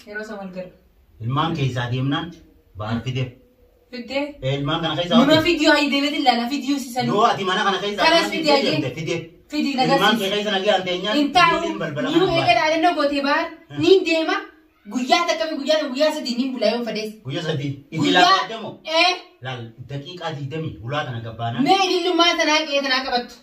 Yeroo san wal garra. Ilmaan keessaa deemnaan Bahar fidee. Fiddee? Ilmaan kana keessaa Nima hojii. fidiyoo ayi deemeetiin ilaala fidiyoo si sanuu. Yoo ati mana kana keessaa Kanas ilmaan fidii fiddee ayyee. deemte fidee. Fidii na Ilmaan kee garsiisi. keessa nagee anteenyaan Hin taa'u. fidiitiin balbala Niu kana eega baate. dhaadannoo gootee Bahar. Niin deema. Guyyaa takka guyyaa lama guyyaa sadii niin bula yoon fadhees. Guyyaa sadii. Itti Guyyaa laafadde moo? ee Laal daqiiqaa 20 hulaa tana gabbaanaan. mee ilillummaa tanaa qe'ee tanaa qabattu.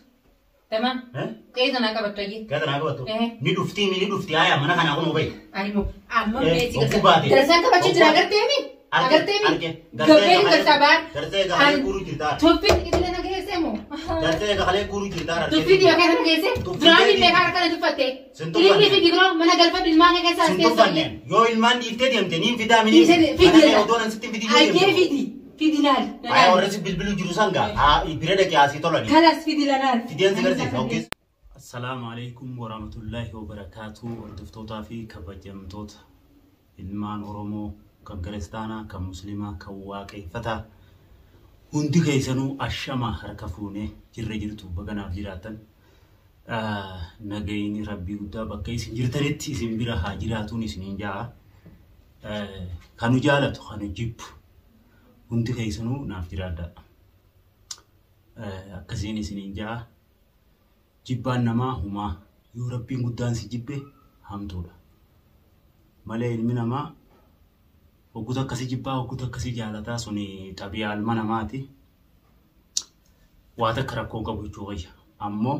Tamam. Eh? Qe'ee tanaa qabattu ayyee. Qe'ee tanaa qabattu. Eh. Ni dhuftii mi ni dhufti haaya mana kanaa kun hubee. Ani moo amma Eh, mee si hogguu garsa. baate. Darsaan qabachuu jira Hogguu agartee mi? Arge, Agartee mi? arge. Garsee Gabbeen gahalee- garsaa ba'an. garsee gahalee guuruu jirtaa. Tuffii xixiqqee na geessee moo? Garsee gahalee guuruu jirtaa. Tuffii dhiyaa keessa na geessee? Tuffii Duraan deebii. beekaa harka na tuffatte. Sin tuffanne. Ililli fi biroo mana galfadhu ilmaan kee keessaa as Sin keessa. tuffanne. Yoo ilmaan dhiiftee deemte niin fidaa mini. Dhiisee fidi. Mana kee odoo nan sitti hin fidin yoo Ayyee deemte. fidi. Fidi laal. Haya warra si bilbiluu jiru san gaa. Haa bira dhaqee asii tolani. Kalas fidi lanaal. Fideen si garsiisa. Ogeessa. Assalaamu alaikum warahmatullaahi wabarakaatu hordoftootaa fi kabajamtoota ilmaan Oromoo kan kiristaanaa kan musliimaa kan waaqeffataa hundi keessanuu ashama harka fuunee jirra jirtu baganaaf jiraattan nagayni rabbii guddaa bakka isin jirtanitti isin bira haa jiraatuun isiniin ja'a kanu jaalatu kanu jibbu hundi keessanuu naaf jiraadha akkasiin isiniin ja'a. Jibbaan namaa humaa yoo rabbiin guddaan si jibbe hamtuudha. Malee ilmi namaa hogguutu akkasii jibbaa hogguutu akkasii jaalataa suni xabiyaa ilma namaati. Waa takka rakkoo hin qabu jechuu wayya. Ammoo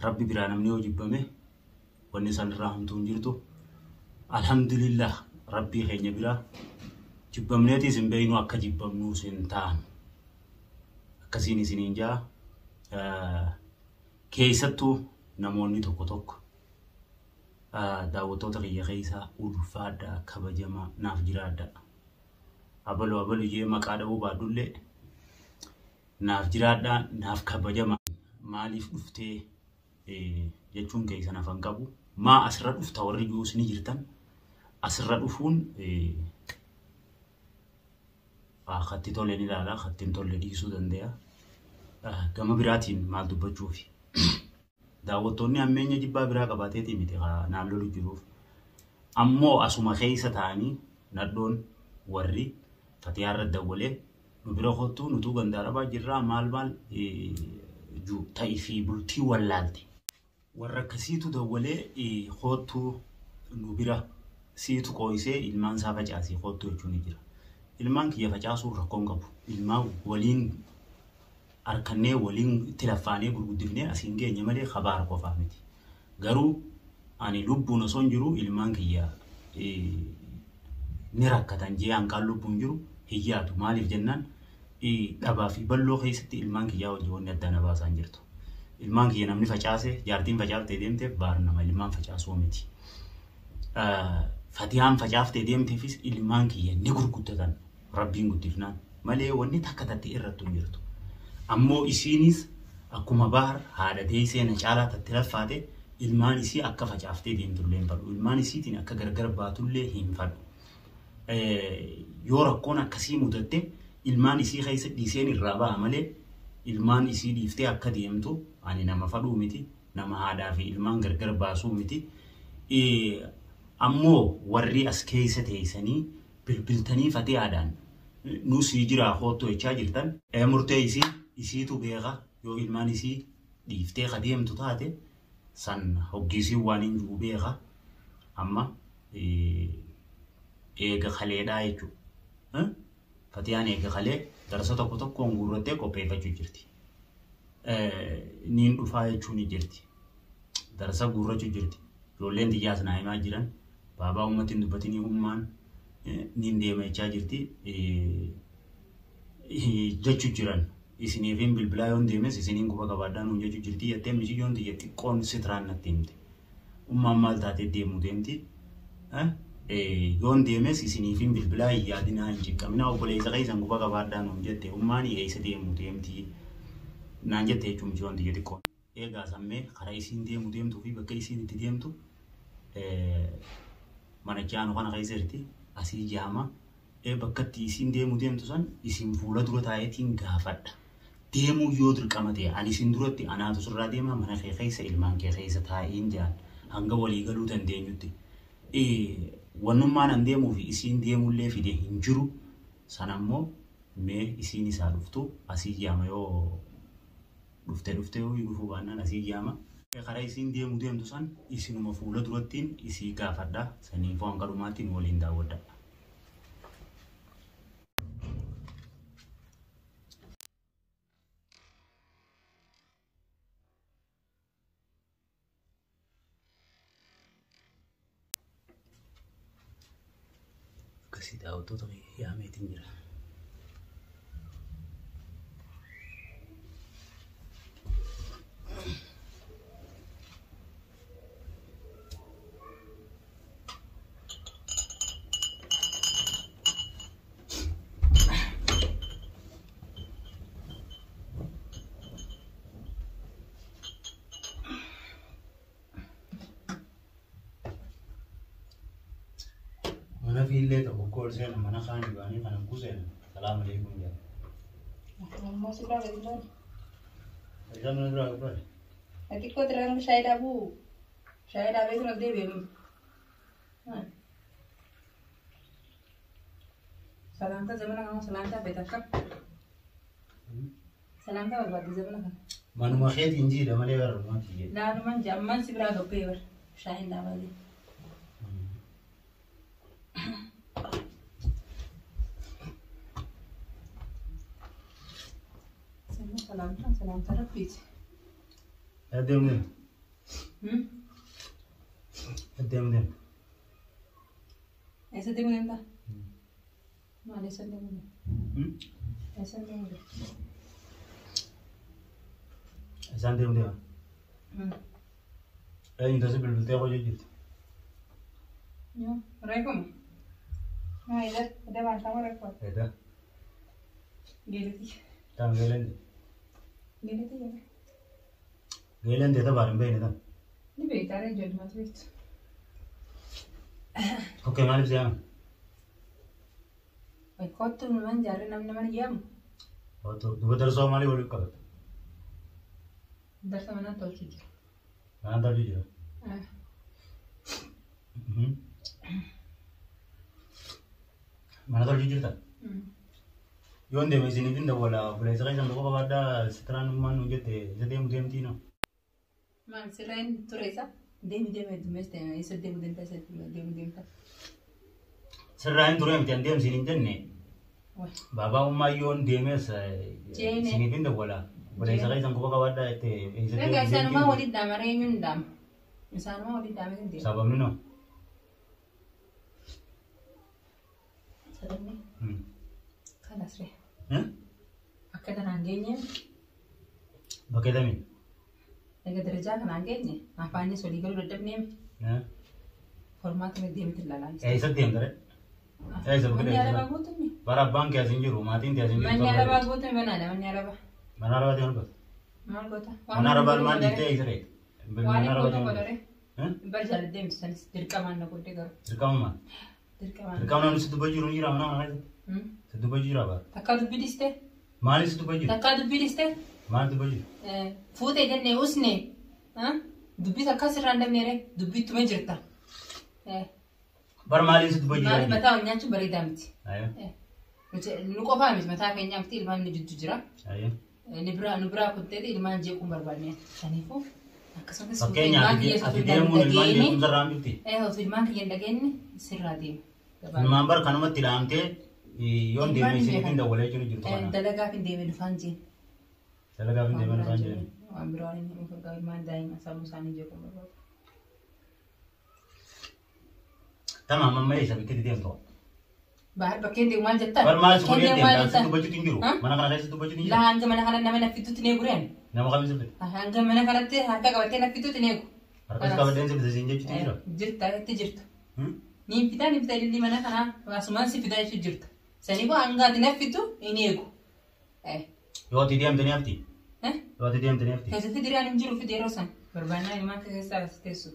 rabbi biraa namni yoo jibbame wanni san irraa hamtuu hin jirtu. Alhamdulillah rabbii keenya biraa jibbamneetiis hin beeknu akka jibbamnuus hin taanu. Akkasiin isiniin jaa. Keessattuu namoonni tokko tokko daawwattoota kiyya keessaa ulfaadhaa kabajamaa naaf jiraadhaa. Abalu abalu jee maqaa dha'uu baadhullee naaf jiraadhaa naaf kabajamaa. Maaliif dhuftee jechuun keessan hafan qabu. Maa asirra dhufta warri jiruus ni jirtan. Asirra dhufuun katti tole ni ilaala katti hin tolle dhiisuu danda'a. Gama biraatiin maal dubbachuufi. Daawwattoonni hammeenya jibbaa biraa qabaateetii miti naan lolu jiruuf. Ammoo asuma keessa ta'anii nadhoon warri fatiyaa irra dawwalee nu bira kottuu nutuu ganda arabaa jirraa maal maal ta'ii fi bultii wallaalte. Warra akkasiitu dawwalee koottuu nu bira siitu qooyisee ilmaan isaa facaasii koottuu jechuun ni jira. Ilmaan kiyya facaasuun rakkoo hin qabu. Ilmaan waliin harkannee waliin itti laffaanee gurguddifnee asiin geenye malee kabaara qofaa miti. Garuu ani lubbuun osoo hin jiru ilmaan kiyya ni rakkatan jee hanqaan lubbuun jiru hin yaadu. Maaliif jennaan dhabaa fi balloo keessatti ilmaan kiyyaa wajjin wanni adda na baasaa hin jirtu. Ilmaan kiyya namni facaase jaartiin facaaftee deemteef baar nama ilmaan facaasuu miti. Fatiyaan facaaftee deemteefis ilmaan kiyya ni gurguddatan rabbiin guddifnaan malee wanni takka tatte irrattu hin jirtu. Ammoo isiinis akkuma baar haadha deessee na caalaa tatti laffaate ilmaan isii akka facaaftee deemtullee hin fadhu. Ilmaan isiitiin akka gargar baatullee hin fadhu. Yoo rakkoon akkasii mudatte ilmaan isii keessa dhiiseen irraa ba'a malee ilmaan isii dhiiftee akka deemtu ani nama fadhuu miti. Nama haadhaa fi ilmaan gargar baasuu miti. Ammoo warri as keessa teessanii bilbiltanii fatiyaadhaan nu sii jiraa koottu jechaa jirtan murtee isii isiitu beeka yoo ilmaan isii dhiiftee ka deemtu taate san hoggiisiin waan hin jiru beeka amma eega kaleedhaa jechuudha. Fatiyaan eega kalee darsa tokko tokkoon guurrattee qopheeffachuu jirti. Niin dhufaa jechuun ni jirti. Darsa guurrachuu jirti. Ijoolleen xiyyaas naa himaa jiran. Baabaa uummatti hin dubbatinii ummaan niin deema jechaa jirti. Jechuu jiran. Isiniifin bilbilaa yoon deemes isiniin quba qabaadhaa nuun jechuu jirti jettee misiyyoon tiyya xiqqoon sitiraan natti himte. Ummaan maal taatee deemuu deemti. Yoon deemes isiniifin bilbilaa hin yaadinaa hin cinqaminaa obboleessa keessan quba qabaadhaa nuun jette ummaan eessa deemuu deemti naan jette jechuun misiyyoon tiyya xiqqoon. Eegaa sammee karaa isiin deemuu deemtuu fi bakka isiin itti deemtu mana jaanu kana keessa jirti asii jaama bakka itti isiin deemuu deemtu san isin fuula dura taa'eetiin gaafadha. Deemuu yoo dirqama ta'e ani isin duratti anaatu sirraa deema mana kee keessa ilmaan kee keessa taa'iin jaan hanga walii galuu dandeenyutti. Wannummaan an deemuu fi isiin deemullee fide hin jiru. Sana immoo mee isiin isaa dhuftu asii yaama yoo dhufte dhufte yoo dhufuu baannaan asii yaama. Karaa isiin deemu deemtu san isinuma fuula durattiin isii gaafadha. Saniifuu hanga dhumaattiin waliin daawwadha. Akkasii daawwattoota yaameetiin jira. Mana fiillee tokko ol seena mana kaanii baanii kana kuuseena. Salaam aleekum jedha. Ammoo si biraa gadi loon. Isaan mana biraa gabbaare. Xiqqoo tiraan shaayii dhaabuu. Shaayii dhaabee tura deebi'e. Salaamtaa zamana kana salaamtaa beekta akkam? Salaamtaa barbaadde zamana kana. Manuma keetiin jiidha malee barbaadu jedhe. Laalumaan ammaan si biraa gabbee bar shaayiin dhaabaa jiru. Salaamtaa salaamtaa rabbiiti. Adeemu deemu. Adeemu deemu. Eessa deemuu deemtaa? Maal eessa deemuu deemta? Eessa deemuu deemta? Isaan deemu deema. Eenyu tasi bilbiltee hojii jirti. Yoo, reekuma. Maa ida ida baashaa reekuma. Edaa. Geeliti. Taan geeleen deema. Geeliti jedhe. Geeleen deeta baar hin beekne tan. Ni beektaa ree ijoollumaatu beektu. Okkee maaliif si yaama? Kottu numan jaarree namni mana yaamu. Duba darsoo maalii waliif qabata? Darsa manaan tolchu jira. Manaan tolchu jira. Mana tolchu jirta? Yoon deeme isiniif hin dawwala obboleessa keessan tokko qabaadhaa sitiraan ummaan nuun jette isa deemu deemtii noo. Maal sirreen ture isa? Deemi deemi heddummees ta'e isa deemu deemta isa deemu deemta. Sirraa hin ture miti an deemu siin hin jenne. Baabaa ummaa yoon deemes isiniif hin dawwala obboleessa keessan quba qabaadhaa jette isa deemu Egaa isaanumaa deemtii. walitti dhaama ree eenyuun dhaama? Isaanumaa walitti dhaamee hin deemu. Sababni noo. Sababni kanas ree. Akka kanaan geenye Bakkee tamii? egaa darajaa kanaan geenye afaanis walii galuu dadhabneemi formaata deemti ilaalaa. Eessa deemta ree? Eessa bakkee Manni deemta? arabaa guutummi. Bara abbaan kee as hin jiru maatiin kee as hin jiru. Manni arabaa guutummi banaadha manni arabaa. Mana arabaa deemu goota. Maal goota? Mana arabaa ilmaan dhiittee eessa reeta? Waan Mana hin arabaa gootu deemu godhore. goota. Bar jaalladhee deemtu sanis dirqamaan na godhe garuu. Dirqama maal? Dirqamaan. Dirqama namni si dubbachuu jiru ni jira mana mana keessa. Si dubbachuu jira baara. Takkaa dubbii dhistee? Maaliif si dubbachuu jiru? Takkaa dubbii dhistee? Maal dubbachuu jiru? Fuutee jennee usnee dubbii takkaa sirraa hin dhabneere dubbii ittuma jirta. Bar maaliif si dubbachuu Maaliif jira? mataa ol nyaachuun bareedaa miti. Ayyee. Nu qofaa miti mataa keenyaa miti ilmaan ni jiddu jira. Ayyee. Ni biraa kuttee ilmaan jeequun barbaadne. Kanaafuu akkasumas Fakkeenyaaf ati deemuun ilmaan jeequmsa irraa hambifti. Osoo ilmaan kiyya hin dhageenye sirraa deema. Ilmaan bar kanumatti dhaamtee yoon deeme isiniif hin dawwalee jiru jirtu kana. Dalagaaf hin deeme dhufaan jeen. Dalagaaf hin deeme dhufaan jeen. Waan biraa waan inni hin ilmaan daa'ima sammuu isaanii jeequun barbaadu. Tamaam amma eessa bakkeetti deemtu? Bahar bakkeen deemu maal jettan? Bar maal si Bakkeen godhee deemu maal deemta? Si jettan? dubbachuutu hin jiru. Mana kana keessa dubbachuutu hin jiru. Laa hanga mana kana nama naffituutti ni eegureen. Nama kamiin sirbitu? Hanga mana kanatti harka qabattee naffituutti ni eegu. Harkas qabadheen sirbita siin jechuutu hin jiru. Jirta itti jirta. Ni fidaa ni fidaa ililli mana kanaa asumaan si fidaa jechuu jirta. Saniifuu hanga ati naffitu hin eegu. Yoo ati deemte ni hafti. Yoo ati deemte ni hafti. Keessatti diraan hin jiru fide yeroo san. Barbaannaa ilmaan keessaa as teessu.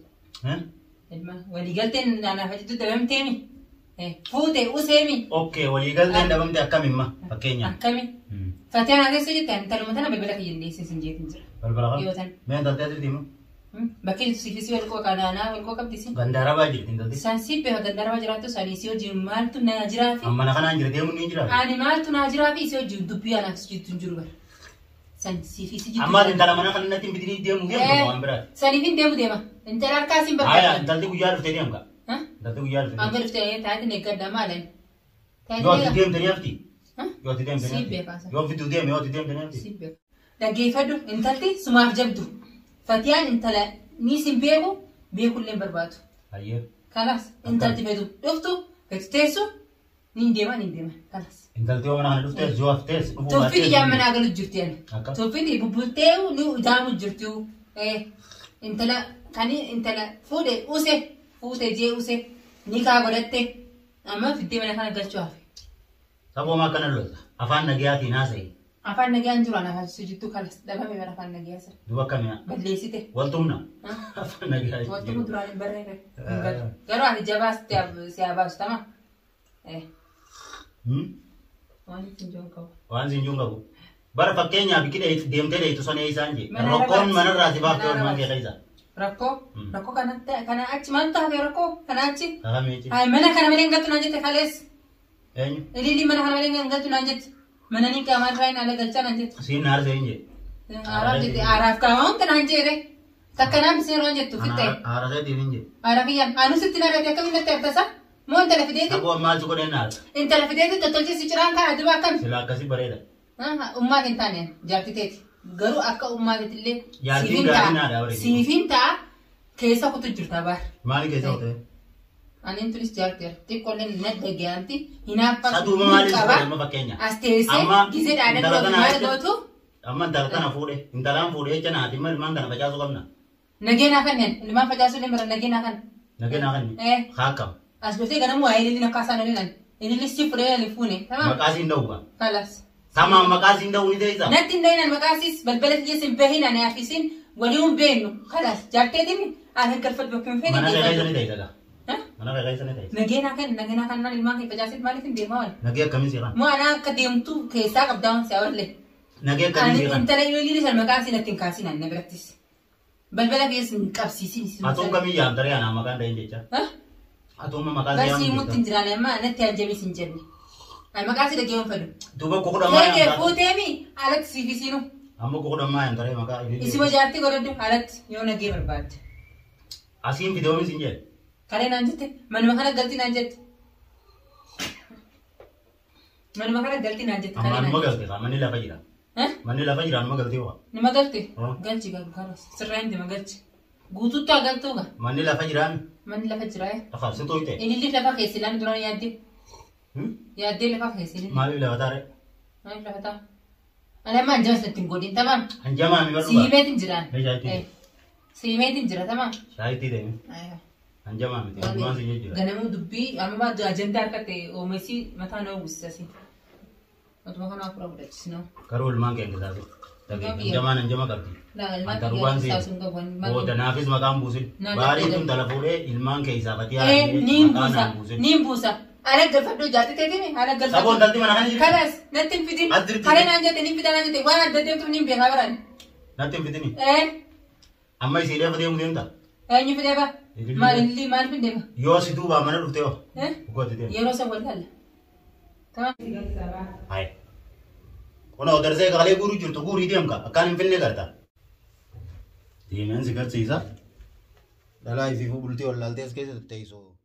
Ilmaan waliigalteen naaf achitti dhabamteemi. Fuute useemi. Okay waliigalteen dhabamte akkamimma fakkeenyaaf. Akkami? Fatiin ana keessa jirti intaluma tana balbala kiyya hin dhiyeessin jeetiin jira. Balbala Yoo kam? tan. Mee intaltee asirti himu? Bakkee jirtu siifis wal qoo kanaanaa wal qoo qabdisi. Gandaarabaa jirti intalti. Isaan si beeka gandaarabaa jiraattu isaanii si wajjin maaltu na jiraafi. Amma mana kanaan jira deemuun ni jira. Ani maaltu na jiraafi si wajjin dubbii anaaf si jirtu hin jiru bara. San siifis jirtu. Amma intala mana kana natti hin bitini deemu deemu waan biraati. Saniif hin deemu deema. Intala harkaa siin Haya barbaada. intalti guyyaa dhuftee deemka. Intalti guyyaa dhuftee. Hanga dhuftee taatiin eeggadha maalan. Yoo ati deemte ni hafti. Yoo ati deemte ni Si hafti. beeka. Yoo fituu deeme yoo ati deemte ni hafti. Si beeka. Dhaggeeffadhu intalti sumaaf jabdu. Fatiyaan intala ni sin beeku beekullee hin barbaadu. Hayyee. Kalas intalti fetu dhuftu fetu teessu ni deema ni deema kalas. Intalti yoo mana kana dhuftees yoo haftees dhufuu Tuffiti jaammanaa galu jirti ani. Akka? Tuffiti bubbultee ni daamu jirti. Intala kani intala fuudhe use fuute jee use ni kaa godhatte amma fiddee mana kana galchuu hafe. Saboo maa akkana lolta. Afaan nagayaatiin haasa'i. Afaan nagayaan jiru ana afaan jirtu kalas dhabame bara afaan nagayaa sana. Duuba akkamii? Balleessite. Waltumna. Afaan nagayaa Wanti jiru. duraan hin barreeffame. Garuu ati jabaas si habaasu tama. Waan ittiin jiru qabu. Waan siin jiru qabu. Bara fakkeenyaaf biqila deemtee dheeytu sana isaan jee. Mana Rakkoon rabaati. manarraa si baaftee Mana oolmaan kee rabaati. keessa. Rakkoo rakkoo kana achi maaltu hafe rakkoo kana achi. Kakamee jechuudha. Ay mana kana malee hin galtu naan jette kalees. Eenyu? Ililli mana kana malee hin galtu naan jette. Mana ni qaamaan irraa hin ala galchaa naan jette. Siin naarsee hin jee. Aaraaf jette aaraaf qaamaa hunda naan jeere. Takka naan biseen jettu fixee. Haara keetiin hin jee. Aaraaf iyyaan anuu sitti narratti akkamiin natti harkasa? Moo intala fideeti? Saboo maal si godheen naarsa? Intala fideeti tottolchee si ciraan kana duba akkami? Sila akkasii bareeda. Ummaa hin taane jaarti teeti. Garuu akka ummaa teetillee Jaartiin gaarii naadha bareedu. siifin ta'a keessa kutu jirta baar. Maali keessa kutee? Ani turis jaarti xiqqoollee na dhagayanti hinaaffas Saduuma maali si godhe amma fakkeenya? As teessee Amma gisee dhaadannoo intala tana maal jecha- gootu Amma intala tana fuudhe. Intalaan fuudhe jecha naati immoo ilmaan kana facaasuu qabna. nageenaa kanneen ilmaan facaasuu illee bara nageenaa kan. Nageenaa kanni. Haa akkam. As dhuftee ganamu waa'ee ililliin akka isaan oliin ililli si fudhee ali fuune. Tamam. Maqaa siin dha'u gaa. Kalas. Tamaa maqaa siin dha'u ni teessa. Natti hin dhahinan maqaasiis balbala kiyya sin bahin ani afisiin walii hin beeknu. Kalas jaarteetiin ani galfadhu bakkuma fedhe. Mana kee keessa ni teessa gaa. Mana kee keessa ni teessa. Nageenaa kan naan ilmaan kee facaaseet maaliif hin deemaa wal? Nagee akkamii si kan? Moo anaa akka deemtu keessaa qabdaa waan si'a wallee. Nagee akkamii Ani si kan? intala ililli san maqaa siin natti hin kaasin ani na birattis. Balbala keessa hin qabsiisin. Atuun kamii yaamtaree anaa maqaan dha'in jecha. Atuun maqaa si Barsi yaamu himutti hin jirta. jiraane amma natti hanjamis hin jenne. Ani maqaa si dhagee hin fedhu. Duuba kukudhamaa Keekee yaamtaa. fuuteemi alatti siif isiinu. Amma kukudhamaa yaamtaree maqaa ililli. Isuma jaartii godhadhu alatti yoo nagee barbaadde. Asiin fidoomis hin jedhe. Kalee naan jette manuma kana galti naan jette. Manuma kana galti naan jette Amma kalee anuma naan jette. galte kaa manni lafa jira. Eh? Manni lafa jira anuma galtee waa. Nima galte? Oh. Galchi galu kalas. Sirraa hin deema galchi. Guutuutti haa galtuu gaa. Manni lafa jiraami. Manni lafa jira. Lafa si tooyte. Ililli lafa keessa ilaalu duraan yaaddee. Yaaddee lafa keessa ilaalu. Maaliif lafa taare? Maaliif lafa ta'a? Ani amma anjama sanatti hin godhin tamam. Hanjamaa mi barbaada? Siimeetiin jiraan. Meeshaa ittiin. Siimeetiin jira tamam. Shaayitii deemi. Hanjamaa miti. Hanjamaan si jira. Ganamuu dubbii amma ajandaa harka ta'e oomisii mataa nama uwwisasi. Otuma kana afura fudhachisnoo. Garuu ilmaan kee hin Hanjamaan hanjama qabdi. Ilmaan Darbaan kiyyaa si. sun qabu. Booda naafis maqaan buusin. Baarii tun tala fuudhee ilmaan kee isaa fatii Niin buusa. Niin buusa. Ala galfadhu jaarti teetimi ala galfadhu. Saboon dalti mana kana jirti. Kalas natti hin fidin. As jirti. Kalee naan jette niin fidaa naan jette waan adda deemtuuf niin beekaa baran. Natti hin fidini. Amma isiilee deemu deemta. Eenyu fidee ba? Maal illi maal fidee ba? Yoo si duubaa mana dhuftee hoo? Dhugooti deema. Yeroo san wal laalla. Tamam. Hayi. Kun darsee qalee guuruu jirtu guurii deemka akkaan hin finne garta. Deemeen si garsiisa. Dhalaa ififuu bultii wallaaltee as keessa teessoo.